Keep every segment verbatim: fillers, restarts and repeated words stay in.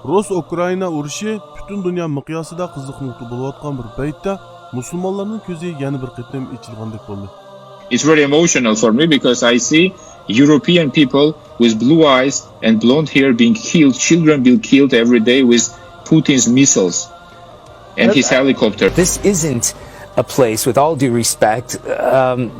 رۇس-ئۇكرائىنا ئۇرۇشى پۈتۈن دۇنيا مىقياسىدا قىزىق نۇقتا بولۇۋاتقان بىر پەيتتە، مۇسۇلمانلارنىڭ كۆزى يەنە بىر قېتىم ئېچىلغاندەك بولدى. It's very emotional for me because I see European people with blue eyes and blonde hair being killed, children being killed every day with Putin's missiles and his helicopter. This isn't a place, with all due respect, um,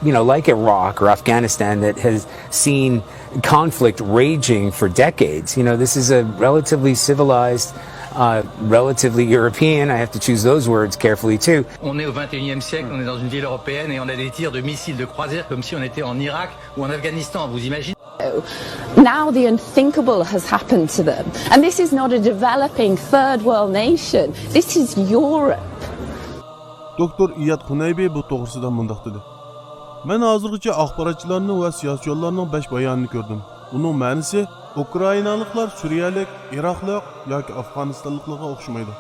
you know, like Iraq or Afghanistan that has seen conflict raging for decades. You know, this is a relatively civilized, uh, relatively European, I have to choose those words carefully too. On est au vingt et unième siècle, on est dans une ville européenne et on a des tirs de missiles de croisière comme si on était en Irak ou en Afghanistan. Vous imaginez? Now the unthinkable has happened to them. And this is not a developing third world nation. This is Europe. دوكتور ئىياد خۇنەيبى بۇ توغرىسىدا مۇنداق دېدى: مەن ھازىرغىچە ئاخباراتچىلارنىڭ ۋە سىياسىيونلارنىڭ بەش بايانىنى كۆردۈم. ئۇنىڭ مەنىسى ئۇكرائىنالىقلار سۈرىيەلىك، ئىراقلىق ياكى ئافغانىستانلىقلارغا ئوخشىمايدۇ.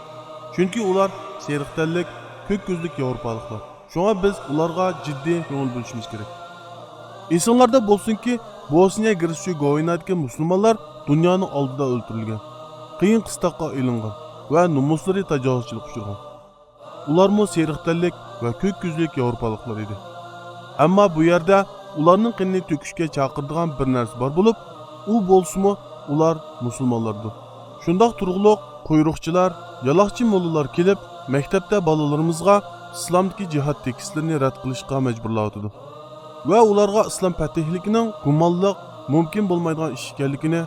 چۈنكى ئۇلار سېرىق تەنلىك، كۆك كۆزلۈك ياۋروپالىقلار. شۇڭا بىز ئۇلارغا جىددىي كۆڭۈل بۆلۈشىمىز كېرەك. ئېسىڭلاردا بولسۇنكى، بوسنىيە گېرتسېگوۋىنادىكى مۇسۇلمانلار دۇنيانىڭ ئالدىدا ئۆلتۈرۈلگەن، قىيىن قىستاققا ئېلىنغان ۋە نومۇسلىرى تاجاۋۇزچىلىققا ئۇچرىغان. ئۇلارمۇ سېرىق تەنلىك ۋە كۆك كۆزلۈك ياۋروپالىقلار ئىدى. ئەمما بۇ يەردە ئۇلارنىڭ قېنىنى تۆكۈشكە چاقىرىدىغان بىر نەرسە بار بولۇپ، ئۇ بولسىمۇ ئۇلار مۇسۇلمانلاردۇر. شۇنداق تۇرۇقلۇق قۇيرۇقچىلار، يالاقچى موللىلار كېلىپ، مەكتەپتە بالىلىرىمىزغا ئىسلامدىكى جىھاد تېكىستلىرىنى رەت قىلىشقا مەجبۇرلاۋاتىدۇ ۋە ئۇلارغا ئىسلام پەتھلىكىنىڭ گۇمانلىق، مۇمكىن بولمايدىغان ئىش ئىكەنلىكىنى،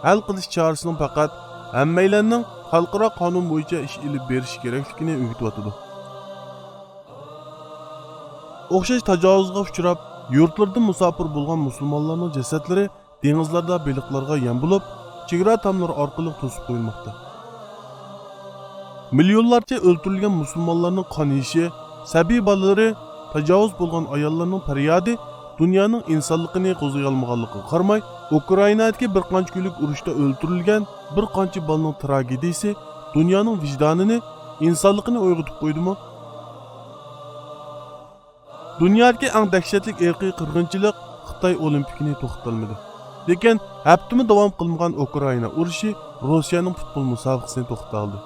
ھەل قىلىش چارىسىنىڭ پەقەت ھەممەيلەننىڭ خەلقئارا قانۇن بويىچە ئىش ئېلىپ بېرىشى كېرەكلىكىنى ئۆگىتىۋاتىدۇ. ئوخشاش تاجاۋۇزغا ئۇچراپ، يۇرتلىرىدىن مۇساپىر بولغان مۇسۇلمانلارنىڭ جەسەتلىرى دېڭىزلاردا بېلىقلارغا يەم بولۇپ، چېگرا تاملىرى ئارقىلىق توسۇپ قويۇلماقتا. مىليونلارچە ئۆلتۈرۈلگەن مۇسۇلمانلارنىڭ قان يېشى، سەبىي بالىلىرى، تاجاۋۇز بولغان ئاياللارنىڭ پەريادى دۇنيانىڭ ئىنسانلىقىنى قوزغىيالمىغانلىقىغا قارىماي، ئۇكرائىنادىكى بىر قانچە كۈنلۈك ئۇرۇشتا ئۆلتۈرۈلگەن بىر قانچە بالىنىڭ تراگېدىيىسى دۇنيانىڭ ۋىجدانىنى، ئىنسانلىقىنى ئويغىتىپ قويدىمۇ؟ دۇنيادىكى ئەڭ دەھشەتلىك ئىرقىي قىرغىنچىلىق خىتاي ئولىمپىكىنى توختىتالمىدى. لېكىن ھەپتىمۇ داۋام قىلمىغان ئۇكرائىنا ئۇرۇشى روسىيەنىڭ پۇتبول مۇسابىقىسىنى توختىتالدى.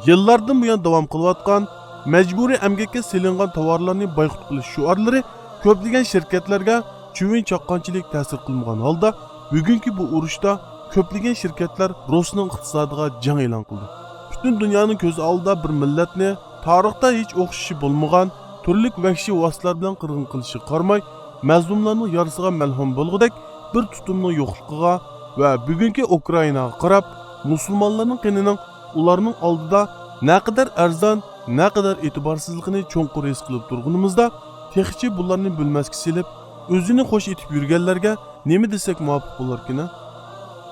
يىللاردىن بۇيان داۋام قىلىۋاتقان مەجبۇرىي ئەمگەككە سېلىنغان تاۋارلارنى بايقۇت قىلىش شوئارلىرى كۆپلىگەن شىركەتلەرگە چىۋىن چاققانچىلىك تەسىر قىلمىغان ھالدا، بۈگۈنكى بۇ ئۇرۇشتا كۆپلىگەن شىركەتلەر رۇسنىڭ ئىقتىسادىغا جەڭ ئېلان قىلدى. پۈتۈن دۇنيانىڭ كۆز ئالدىدا بىر مىللەتنى تارىختا ھېچ ئوخشىشى بولمىغان تۈرلۈك ۋەھشىي ۋاسىتىلەر بىلەن قىرغىن قىلىشىغا قارىماي، مەزلۇملارنىڭ يارىسىغا مەلھەم بولغۇدەك بىر تۇتۇمنىڭ يوقلۇقىغا ۋە بۈگۈنكى ئۇكرائىناغا قاراپ، مۇسۇلمانلارنىڭ قېنىنىڭ ئۇلارنىڭ ئالدىدا نەقەدەر ئەرزان، نەقەدەر ئېتىبارسىزلىقىنى چوڭقۇر ھېس قىلىپ تۇرغىنىمىزدا، تېخىچە بۇلارنى بىلمەسكە سېلىپ، ئۆزىنى خوش ئېتىپ يۈرگەنلەرگە نېمە دېسەك مۇۋاپىق بولاركىنا؟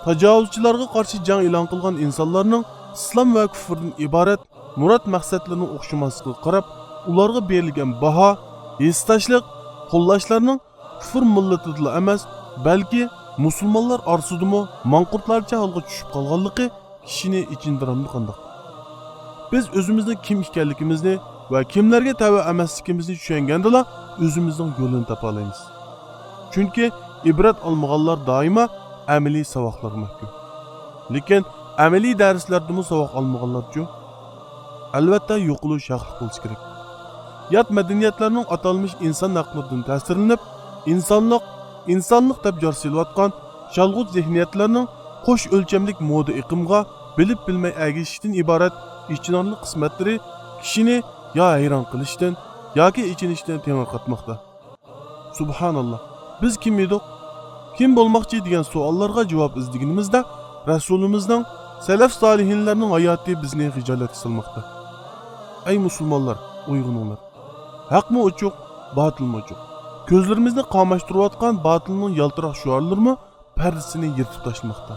تاجاۋۇزچىلارغا قارشى جەڭ ئېلان قىلغان ئىنسانلارنىڭ ئىسلام ۋە كۇفرىدىن ئىبارەت مۇراد مەقسەتلىرىنىڭ ئوخشىماسلىقىغا قاراپ، ئۇلارغا بېرىلگەن باھا، ھېسداشلىق، قوللاشلارنىڭ كۇفر مىللىتىدىلا ئەمەس، بەلكى مۇسۇلمانلار ئارىسىدىمۇ ماڭقۇرتلارچە ھالغا چۈشۈپ قالغانلىقى كىشىنى ئېچىندۇرامدۇ قانداق؟ بىز ئۆزىمىزنىڭ كىم ئىكەنلىكىمىزنى ۋە كىملەرگە تەۋە ئەمەسلىكىمىزنى چۈشەنگەندىلا، ئۆزىمىزنىڭ يولىنى تاپالايمىز. چۈنكى ئىبرەت ئالمىغانلار دائىما ئەمەلىي ساۋاقلارغا مەھكۇم. لېكىن ئەمەلىي دەرسلەردىنمۇ ساۋاق ئالمىغانلارچۇ؟ ئەلۋەتتە، يوقىلىش ھەقلىق بولسا كېرەك. يات مەدەنىيەتلەرنىڭ ئاتالمىش ئىنسان ھەقلىرىدىن تەسىرلىنىپ، ئىنسانلىق، ئىنسانلىق دەپ جار سېلىۋاتقان شالغۇت زېھنىيەتلەرنىڭ قوش ئۆلچەملىك مودا ئېقىمغا بىلىپ بىلمەي ئەگىشىشتىن ئىبارەت ئېچىنارلىق قىسمەتلىرى كىشىنى يا ھەيران قىلىشتىن ياكى ئېچىنىشتىن تېڭىرقاتماقتا. سۇبھاناللا، بىز كىم ئىدۇق؟ كىم بولماقچى دېگەن سوئاللارغا جاۋاب ئىزدىگىنىمىزدە، رەسۇلىمىزنىڭ، سەلەف سالىھىنلارنىڭ ھاياتى بىزنى خىجالەتكە سالماقتا. ئەي مۇسۇلمانلار، ئويغىنىڭلار! ھەقمۇ ئوچۇق، باتىلمۇ ئوچۇق. كۆزلىرىمىزنى قاماشتۇرۇۋاتقان باتىلنىڭ يالتىراق شوئارلىرىمۇ پەردىسىنى يىرتىپ تاشلىماقتا.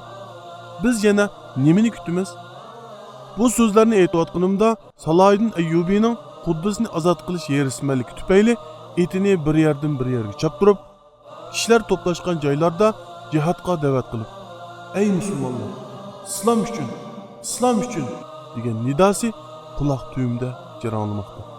بىز يەنە نېمىنى كۈتىمىز؟ بۇ سۆزلەرنى ئېيتىۋاتقىنىمدا، سالاھىدىن ئەييۇبىنىڭ قۇددۇسىنى ئازاد قىلىش ھېرىسمەنلىكى تۈپەيلى ئېتىنى بىر يەردىن بىر يەرگە چاپتۇرۇپ، كىشىلەر توپلاشقان جايلاردا جىھادقا دەۋەت قىلىپ، «ئەي مۇسۇلمانلار، ئىسلام ئۈچۈن، ئىسلام ئۈچۈن!» دېگەن نىداسى قۇلاق تۈۋىمدە جاراڭلىماقتا.